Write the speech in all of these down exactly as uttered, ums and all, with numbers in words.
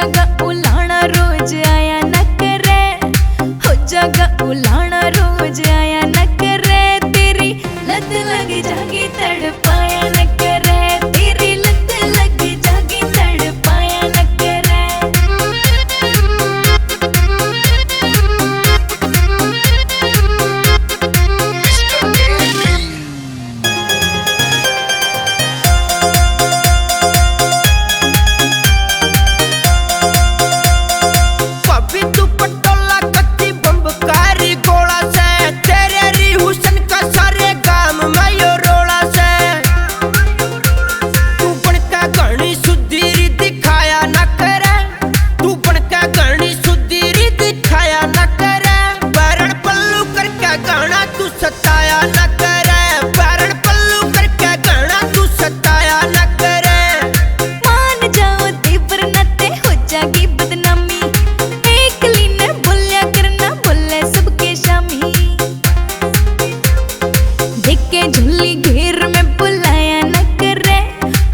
जागा उलाना रोज आया न करे, हो जागा उलाना रोज आया न करे। तेरी लत लग जागी तड़पाया न करे, तेरी लत लग जागी तड़पाया न करे। भाभी तू पटोला कच्ची बम्बकारी गोला से, तेरे री हुसन का सारे गाम में यो रोला से। तू बनका घणी सुधीरी दिखाया ना करे, तू बनका घणी सुधीरी दिखाया ना करे। बैरण पल्लू करके घणा तू सताया ना करे, बैरण पल्लू करके घणा तू सताया ना करे। मान जाओ देवर नाते हो जागी बदनामी, एकली ने बोल्या करना बोले सबके शामी। देखे झुल्ली घेर में बुलाया न करे,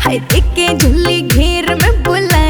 हाय देखे झुल्ली घेर में बुलाया